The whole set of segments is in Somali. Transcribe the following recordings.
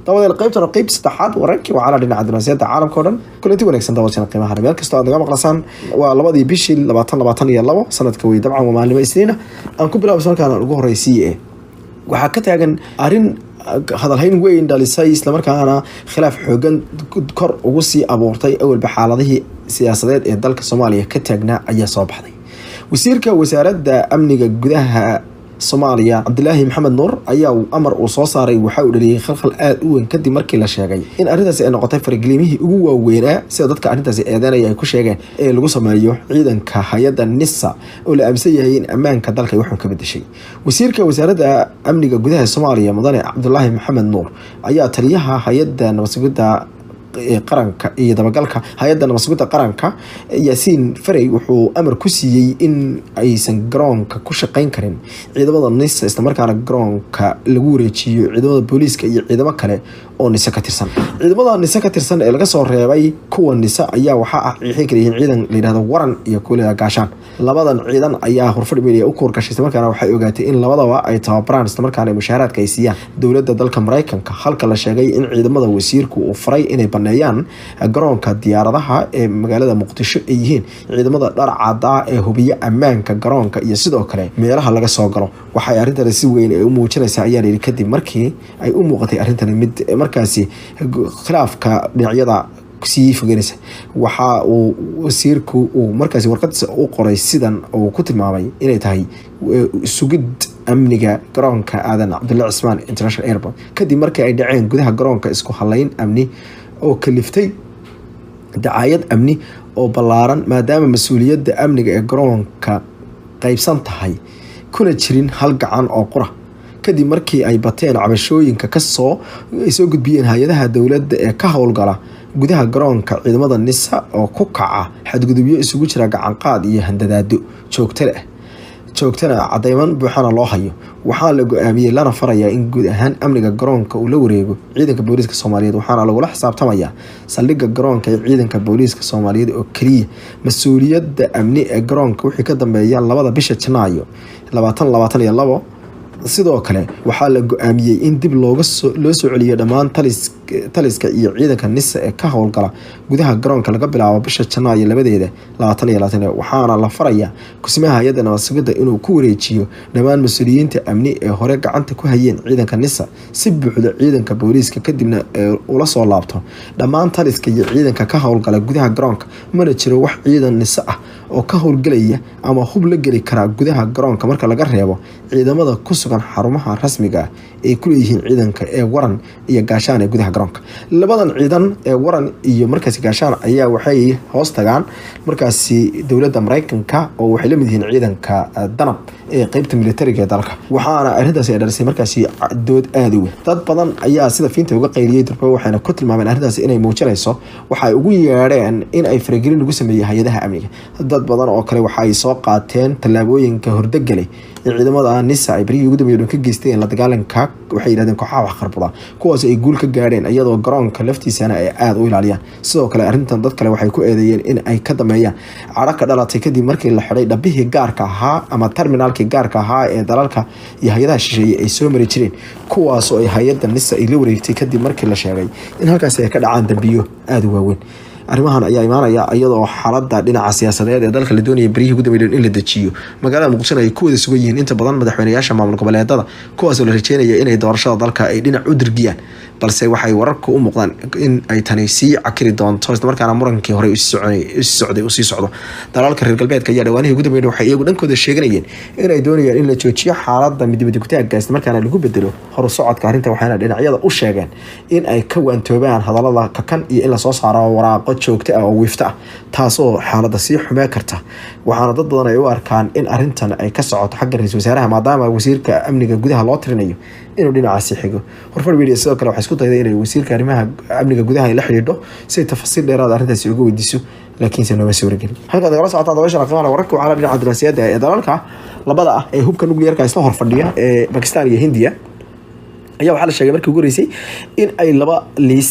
Dabadeed qaybtan, qeyb saddexaad, wararkii wacala dhinaca diblomaasiyadda caalamka o dhan. Kulanti wanaagsan daawashana qiimaha, meel kastoo aad naga maqlasaan. Waa 2dii bishii 2022 sanadka wey, dabcan waa maalnimo Isniina. Aan ku bilaabo markaan ugu horeysiiye, waxaa ka taagan arrin hadalhayn weyn dhalisay, islamarkaana khilaaf xoogan kor ugu sii abuurtay awalba xaaladihii siyaasadeed ee dalka Soomaaliya ka taagnaa ayaa soo baxday. Wasiirka wasaaradda amniga gudaha Soomaaliya, Cabdilaahi Maxamed Nuur, ayaa amar uu soo saaray waxa uu dhaliyay khalkhal aada u weyn, kadib markii la sheegay in arrintaasi ay noqotay faragelimihii ugu waaweynaa, sida dadka arrintaasi eedeynaya ay ku sheegeen, ee lagu sameeyo ciidanka hay-adda NISA oo la aaminsan yahay in ammaanka dalka ay waxun ka bedeshay. Wasiirka wasaaradda amniga gudaha Soomaaliya, mudane Cabdulaahi Maxamed Nuur, ayaa taliyaha hay-adda nabadsugidda qaranka iyo dabagalka hay-adda nabadsugidda qaranka, Yaasiin Farey, wuxuu amar ku siiyey in aysan garoonka ku shaqeyn karin ciidamada NISA, islamarkaana garoonka lagu wareejiyo ciidamada booliiska iyo ciidamo kale oo NISA ka tirsan. Ciidamada NISA ka tirsan ee laga soo reebay kuwa NISA ayaa waxaa ah waxay kala yihiin ciidan la yidhahdo Waran iyo kuwa la yidhahdo Gaashaan. Labadan ciidan ayaa Horfadhi Media u kuurgashay, islamarkaana waxay ogaatay in labadaba ay tababaraan, islamarkaana mushaaraadka ay siiyaan dowladda dalka Mareykanka, halka la sheegay in ciidamada wasiirku uu faray inay baneeyaan garoonka diyaaradaha ee magaalada Muqdisho ay yihiin ciidamada dharcada ee hubiya ammaanka garoonka iyo sidoo kale meelaha laga soo galo. Waxay arrintani si weyn ay u muujinaysaa, ayaa layidhi, kadib markii ay u muuqatay arrintani mid markaasi khilaafka dhinacyada sii fogeynaysa. Waxa uu wasiirku uu markaasi warqadiisa u qoray sidan uu ku tilmaamay inay tahay sugid amniga garoonka Aadan Cabdulla Cismaan International Airport, kadib markii ay dhaceen gudaha garoonka isku haleyn amni oo kaliftay dacaayad amni oo ballaaran, maadaama mas-uuliyadda amniga ee garoonka qaybsan tahay kuna jirin hal gacan oo qura, kadib markii ay bateen cabashooyinka kasoo ay soo gudbiyeen hay-adaha dowladda ee ka howlgala gudaha garoonka ciidamada NISA oo ku kaca xadgudubyo isugu jira gacanqaad iyo handadaado joogto leh, joogtana cadeyman buuxana loo hayo. Waxaa la go-aamiyey lana farayaa in guud ahaan amniga garoonka uu la wareego ciidanka booliiska Soomaaliyeed, waxaana lagula xisaabtamayaa saldhigga garoonka ee ciidanka booliiska Soomaaliyeed oo keliya mas-uuliyadda amni ee garoonka wixii ka dambeeya 2da bisha Janaayo 2022. Sidoo kale waxaa la go-aamiyey in dib loo soo celiyo dhammaan taliska iyo ciidanka NISA ee ka howlgala gudaha garoonka laga bilaabo bisha Janaayo 2deeda 2020, waxaana la farayaa kusimaha hay-adda nabadsugidda inuu ku wareejiyo dhammaan mas-uuliyiinta amni ee hore gacanta ku hayeen ciidanka NISA si buuxda ciidanka booliiska, kadibna ee ula soo laabto dhammaan taliska iyo ciidanka ka howlgala gudaha garoonka. Mana jiro wax ciidan NISA ah oo ka howlgelaya ama hub la geli karaa gudaha garoonka marka laga reebo ciidamada ku sugan xarumaha rasmiga ah ay ku leeyihiin ciidanka ee Waran iyo Gaashaan ee gudaha garoonka. Labadan ciidan ee Waran iyo markaasi Gaashaan ayaa waxay hoos tagaan markaasi dowladda Mareykanka oo waxay la mid yihiin ciidanka Danab ee qeybta militariga ee dalka, waxaana arrintaasi ay dhalisay markaasi dood aada u weyn. Dad badan ayaa sida fiinta uga qayliyey durba, waxayna ku tilmaameen arrintaasi inay muujinayso waxa ay ugu yeedheen in ay faragelin lagu sameeyey hay-adaha amniga. Dad badan oo kale waxa ay soo qaateen tallaabooyinka hordegelay ee ciidamada NISA ay berihii ugu dambeeyay ka geysteen la dagaalanka, waxay yidhahdeen, kooxaha wax qarbuda, kuwaas ay guul ka gaadheen, iyadoo garoonka laftiisana ay aada u ilaaliyaan. Sidoo kale arrintan dad kale waxay ku eedeeyeen in ay ka dameeyaan cadho ka dhalatay kadib markii la xidhay dhabihii gaarka ahaa ama terminaalkii gaarka ahaa ee dalalka iyo hay-adaha shisheeye ay soo mari jireen, kuwaasoo ay hay-adda NISA ay la wareegtay kadib markii la sheegay in halkaasi ay ka dhacaan dambiyo aada u waaweyn. Arrimahan ayaa imaanaya iyadoo xaaladda dhinaca siyaasadeed ee dalka la doonaya beryihii ugu dambeeyay in la dejiyo, magaalada Muqdishona ay ku wada sugan yihiin inta badan madaxweynayaasha maamul goboleedada, kuwaasoo la rajeynaya inay doorashada dalka ay dhinac u dirgiyaan, balse waxay wararku u muuqdaan in ay tani sii cakiri doonto, islamarkaana murankii horey usii socday uu sii socdo. Dalalka reer galbeedka ayaa dhawaanihii ugu dambeeyay waxay iyagu dhankooda sheeganayeen inay doonayaan in la joojiyo xaaladda midibadugtaagga, islamarkaana lagu bedelo horu socodka arrinta, waxayna dhinacyada u sheegeen in ay ka waantoobaan hadallada kakan iyo in lasoo saaro waraaqo joogto ah oo wiifto ah, taasoo xaaladda sii xumee karta. Waxaana dad badan ay u arkaan in arrintan ay ka socoto xagga ra-iisul wasaaraha, maadaama wasiirka amniga gudaha loo tirinayo inuu dhinacaasi xigo. Horfar Media sidoo kale waxay isku dayday inay wasiirka arrimaha amniga gudaha ay la xidhiidho si ay tafasiil dheeraad arrintaasi uga weydiiso, laakiinse nooma suuragelin. Halkaad nagala socotaan dabasha qiimaha, wararka waxaa dhinaca diblomaasiyadda ee dalalka labada ah ee hubka nukliyeerka isla horfadhiya ee Pakistan iyo Hindiya ayaa waxaa la sheegay markii ugu horeysay in ay laba liis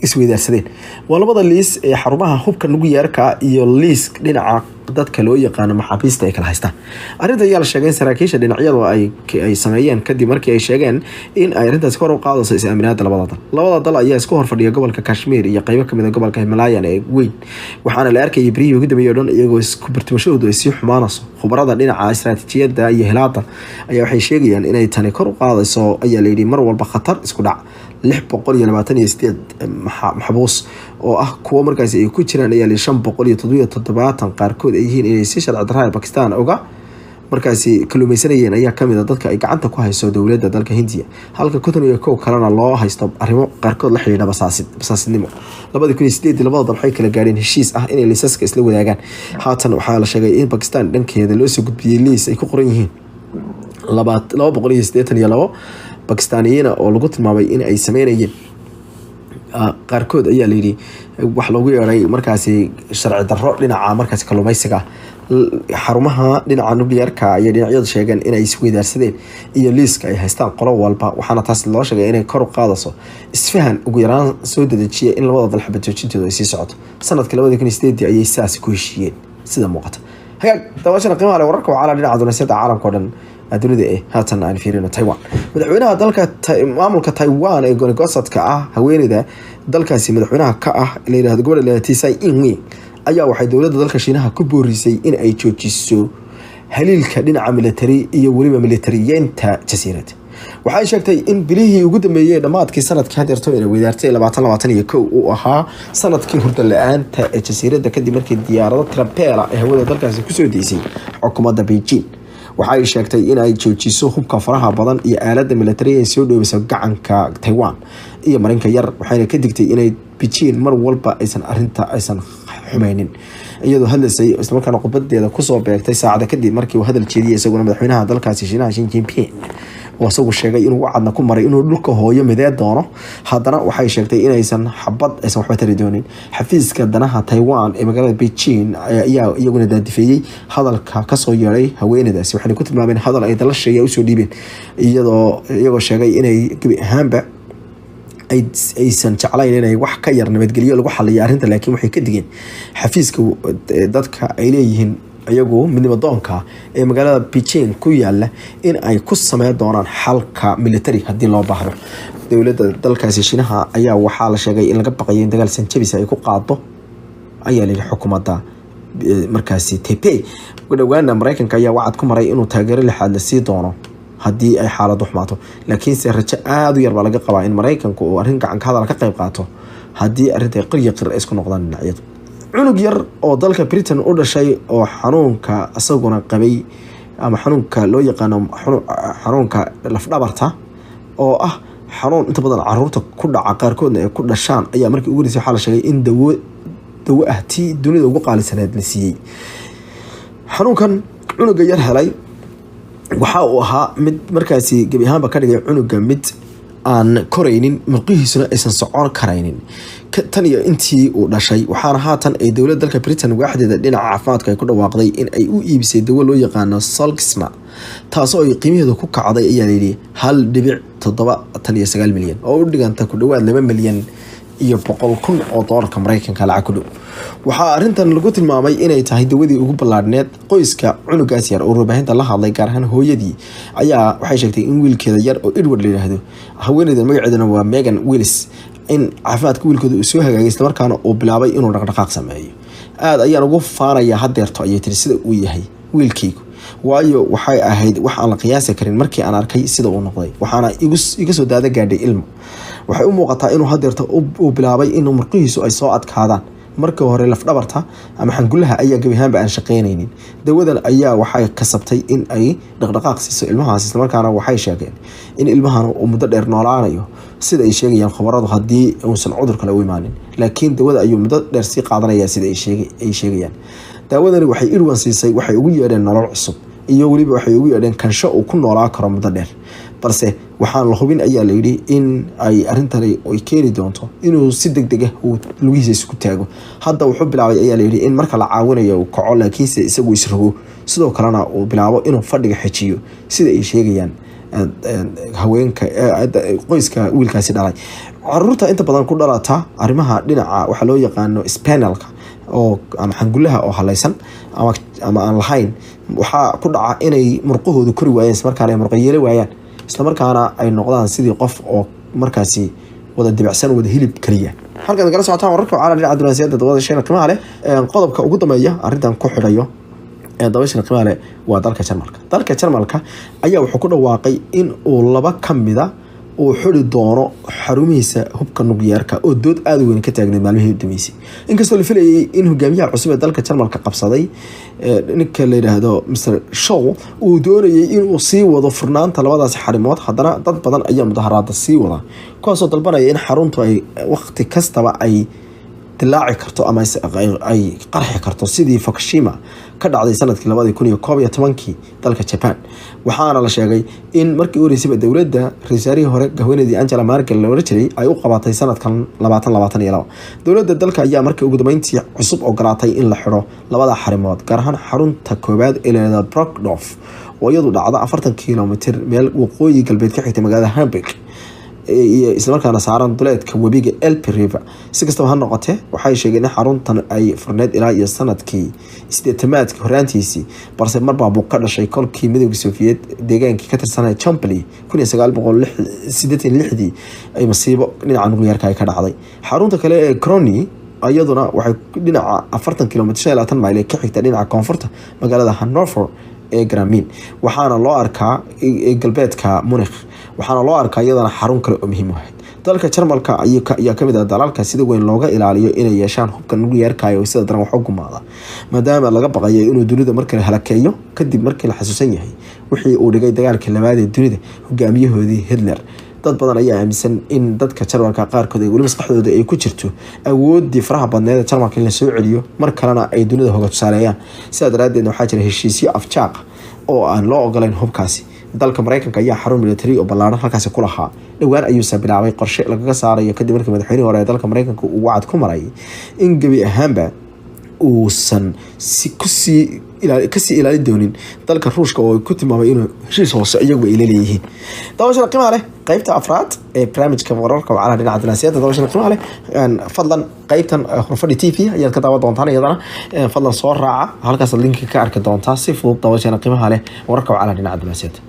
isweydaarsadeen. Waa labada liis ee xarumaha hubka nukliyeerka iyo liis dhinaca dadka loo yaqaano maxaabiista ay kala haystaan. Arrinta ayaa la sheegay in saraakiisha dhinacyadu ay sameeyeen kadib markii ay sheegeen in ay arrintaasi kor u qaadayso is-aaminaada labada dal. Labada dal ayaa isku horfadhiya gobolka Kashmir iyo qaybo kamid ah gobolka Himalayan ee weyn, waxaana la arkayay berihii ugu dambeeyay oo dhan iyagoo isku bartimashadoodu ay sii xumaanayso. Khubarada dhinaca istiraatiijiyadda iyo hilaada ayaa waxay sheegayaan inay tani kor u qaadayso, ayaa layidhi, mar walba khatar isku dhac. 628 maxbuus oo ah kuwo markaasi ay ku jiraan, ayaa layidhi, 577 qaarkood ay yihiin inay si sharci darrada Bakistan uga markaasi kalluumeysanayeen ayaa kamid ah dadka ay gacanta ku hayso dowladda dalka Hindiya, halka 51 kalena loo haysto arrimo qaarkood la xidhiidha basaasidnimo. 2008 labada dal waxay kala gaadheen heshiis ah inay liisaska isla wadaagaan. Haatan waxaa la sheegay in Bakistan dhankeeda loo soo gudbiyey liis ay ku qoran yihiin 282 Bakistaaniyiina oo lagu tilmaamay in ay sameynayeen qaarkood, ayaa layidhi, wax loogu yeeray markaasi sharci darro dhinaca markaasi kalluumeysiga. Xarumaha dhinaca nuclearka ayay dhinacyadu sheegeen inay isweydaarsadeen iyo liiska ay haystaan qolo walba, waxaana taas loo sheegay inay kor u qaadayso isfahan ugu yaraan soo dedejiya in labada dal xabad joojintooda ay sii socoto. Sanadkii 2008 ayay sidaasi ku heshiiyeen, sida muuqata. Hagaag, daawashana qiimaha leh, wararka wacala dhinaca dunasyada caalamka oo dhan dunida eh haatan aan fiirino Taiwan. Madaxweynaha dalka maamulka Taiwan ee goonigosadka ah, haweeneyda dalkaasi madaxweynaha ka ah la yidhahdo gabadha la yidhahdo Tsai Ing-wen, ayaa waxay dowladda dalka Shiinaha ku boorisay in ay joojiso haliilka dhinaca military iyo weliba militariyeenta jasiiradda. Waxay sheegtay in bilihii ugu dambeeyey dhammaadkii sanadkii hadeerto inay weydaartay 2021 uu ahaa sanadkii hurda la-aanta ee jasiiradda, kadib markii diyaarado tirabeela ee hawada dalkaasi kusoo deysay xukuumadda Beijing. Waxay sheegtay in ay joojiso hubka faraha badan iyo aaladda militariga ay soo dhoobiso gacanka Taiwan iyo marinka yar, waxayna ka digtay inay Beijing mar walba aysan arinta aysan xumeynin. Iyadoo hadlaysay islamarkaana khudbadeeda kusoo beegtay saacada kadib markii uu hadal jeediyey isaguna madaxweynaha dalkaasi Shiinaha Xi Jinping oo isagu sheegay inuu wacadna ku maray inuu dhulka hooyo midee doono, haddana waxay sheegtay inaysan xabad aysan waxba tari doonin. Xafiiska danaha Taiwan ee magaalada Beijing ayaa iyaguna daadifeeyey hadalka kasoo yeeray haweeneydaasi, waxayna ku tilmaameen hadal ay dala shisheeye usoo dhiibeen, iyadoo iyagoo sheegay inay gebi ahaanba aysan jeclayn inay wax ka yar nabadgelyo lagu xaliyo arrinta. Laakiin waxay ka digeen xafiiska dadka ay leeyihiin iyagu midnimo doonka ee magaalada Beijing ku yaala in ay ku sameyn doonaan xalka military haddii loo baahdo. Dowladda dalkaasi Shiinaha ayaa waxaa la sheegay in laga baqayo in dagaal sanjabis ay ku qaado, ayaa la yidhi, xukuumadda markaasi Taipei. Dhowaana Mareykanka ayaa wacad ku maray inuu taageero lixaad la sii doono haddii ay xaaladdu xumaato, laakiinse rajo aada u yar baa laga qabaa in Mareykanku uu arrin gacan ka hadal ka qayb qaato haddii arrinta qirya qir ay isku noqdaan dhinacyadu. Cunug yar oo dalka Britain u dhashay oo xanuunka isaguna qabay ama xanuunka loo yaqaano xanuunka lafdhabarta, oo ah xanuun inta badan caruurta ku dhaca, qaarkoodna ay ku dhashaan, ayaa markii ugu horeysay waxaa la sheegay in dawo ah tii dunida ugu qaalisaneed la siiyey. Xanuunkan cunuga yar helay waxa uu ahaa mid markaasi gebi ahaanba ka dhigay cunuga mid aan koraynin, murqihiisuna aysan socon karaynin tan iyo intii uu dhashay, waxaana haatan ay dowladda dalka Britain waaxdeeda dhinaca caafimaadka ay ku dhawaaqday in ay u iibisay dawo loo yaqaano Zolgensma, taasoo ay qiimaheedu ku kacday, ayaa layidhi, 1.79 milyan oo u dhiganta ku dhowaad 2,100,000 oo doolarka Mareykanka lacag ku dhow. Waxaa arrintan lagu tilmaamay inay tahay dawadii ugu ballaadhneed. Qoyska cunugaas yar oo warbaahinta la hadlay, gaar ahaan hooyadii, ayaa waxay sheegtay in wiilkeeda yar oo Edward la yidhaahdo, haweeneyda magaceeduna waa Megan Willis, in caafimaadka wiilkooda uu soo hagaagay islamarkaana uu bilaabay inuu dhaqdhaqaaq sameeyo. "Aad ayaan ugu faanayaa haddeerto," ayay tiri, "sida uu yahay wiilkaygu, waayo waxay ahayd wax aan la qiyaasi karin markii aan arkay sida uu noqday, waxaana iga soo daada gaadhay ilmo. Waxay u muuqataa inuu haddeerto uu bilaabay inuu murqihiisu ay soo adkaadaan. Markii hore lafdhabarta ama xangulaha ayaa gebi ahaanba aan shaqeynaynin. Dawadan ayaa waxay kasabtay in ay dhaqdhaqaaq siiso ilmahaas." Islamarkaana waxay sheegeen in ilmahan uu muddo dheer noolaanayo, sida ay sheegayaan khubaradu, haddii uusan cudur kale u imaanin, laakiin dawada ayuu muddo dheer sii qaadanaya, sida ay sheegayaan. Daawadani waxay Irwan siisay waxay ugu yeedheen nolol cusub iyo weliba waxay ugu yeedheen kansho uu ku noolaa karo muddo dheer, balse waxaan la hubin, ayaa layidhi, in ay arrintani ay keeni doonto inuu si deg deg ah uu lugihiisa isku taago. Hadda wuxuu bilaabay, ayaa layidhi, in marka la caawinayo uu kaco, laakiinse isagu isrogo, sidoo kalena uu bilaabo inuu fadhiga xejiyo, sida ay sheegayaan haweenka qoyska wiilkaasi dhalay. Caruurta inta badan ku dhalata arrimaha dhinaca waxaa loo yaqaano spinalka oo ama xangulaha oo halaysan ama aan lahayn, waxaa ku dhaca inay murqahoodu kori waayeen, islamarkaana ay murqa yeeli waayaan, islamarkaana ay noqdaan sidii qof oo markaasi wada dibacsan, wada hilib kaliya. Halkaad kala socotaan wararka wacala dhinaca dunaasiyadda dabada qiimaha leh. Qodobka ugu dambeeya arrintan ku xidhayo ee dabashan qiimaha leh waa dalka Jarmalka. Dalka Jarmalka ayaa wuxuu ku dhawaaqay in uu laba ka mida uu xuri doono xarumihiisa hubka nukliyeerka oo dood aada u weyn ka taagneyd maalmihii u dambeysay, inkastoo la filayay in hogaamiyaha cusub ee dalka Jarmalka qabsaday, ninka la yidhaahdo Mr Show, uu doonayay inuu sii wado furnaanta labadaasi xarimood. Haddana dad badan ayaa mudaharaada sii wada, kuwaasoo dalbanaya in xaruntu ay waqti kastaba ay dilaaci karto ama ay qarxi karto, sidii Fukushima ka dhacday sanadkii 2011-kii dalka Japan. Waxaana la sheegay in markii u horeysayba dowladda ra-iisul wasaarihii hore, haweeneydii Angela Merkel la oran jiray, ay u qabatay sanadkan 2022. Dowladda dalka ayaa markii ugu dambeyntii cusub ogolaatay in la xidho labada xarimood, gaar ahaan xarunta koowaad ee la yidhahdo Brokdorf oo iyadu dhacda 40 kilomitir meel waqooyi galbeed ka xigtay magaalada Hamburg iyo islamarkaana saaran duleedka webiga Elbe River. Si kastaba ha noqotee, waxay sheegeen in xaruntan ay furneyd ilaa iyo sanadkii sideetamaadkii horaantiisii, balse marbaa buu ka dhashay kolkii Midowga Sofiyeed deegaankii ka tirsanaya Chambly 1986-dii ay masiibo dhinaca nukliyeerka ay ka dhacday. Xarunta kale ee Crony iyaduna waxay dhinaca 40 kilomitr, 25 mayl, ee ka xigta dhinaca koonfurta magaalada Hannover ee Gramin, waxaana loo arkaa ee galbeedka Munich, waxaana loo arkaa iyadana xarun kale oo muhiim u ahayd. Dalka Jarmalka ayaa kamid ah dalalka sida weyn looga ilaaliyo inay yeeshaan hubka nukliyeerka oo sida daran wax u gumaada, maadaama laga baqayo inuu dunida markale halakeeyo, kadib markii la xasuusan yahay wixii uu dhigay dagaalkii labaad ee dunida hogaamiyahoodii Hitler. Dad badan ayaa aaminsan in dadka Jarmalka qaarkood ay weli maskaxdooda ay ku jirto awoodii faraha badneed ee Jarmalka in la soo celiyo, mar kalena ay dunida hoga tusaaleeyaan. Sidaa daraadeedna waxaa jira heshiisyo afjaaq oo aan loo ogolayn hubkaasi. Dalka Mareykanka ayaa xarun military oo ballaaran halkaasi ku lahaa. Dhowaan ayuuse bilaabay qorshe lagaga saarayo, kadib markii madaxweynihii hore ee dalka Mareykanka uu wacad ku maray in gebi ahaanba uusan si kusii kasii ilaalin doonin dalka Ruushka oo ku tilmaamay inuu heshiis hoose iyagu ay leeyihiin. Dabashana qiimaha leh, qaybta afraad ee barnaamijka wararka wacalaha dhinaca dinaasiyadda, dabashana qiimaha leh, fadlan qaybtan Horfadhi TV ayaad ka daawan doontaan iyadana. Fadlan soo raaca, halkaasaad linki ka arki doontaa si fudud. Dabashana qiimaha leh, wararka wacalaha dhinaca dinaasiyadda.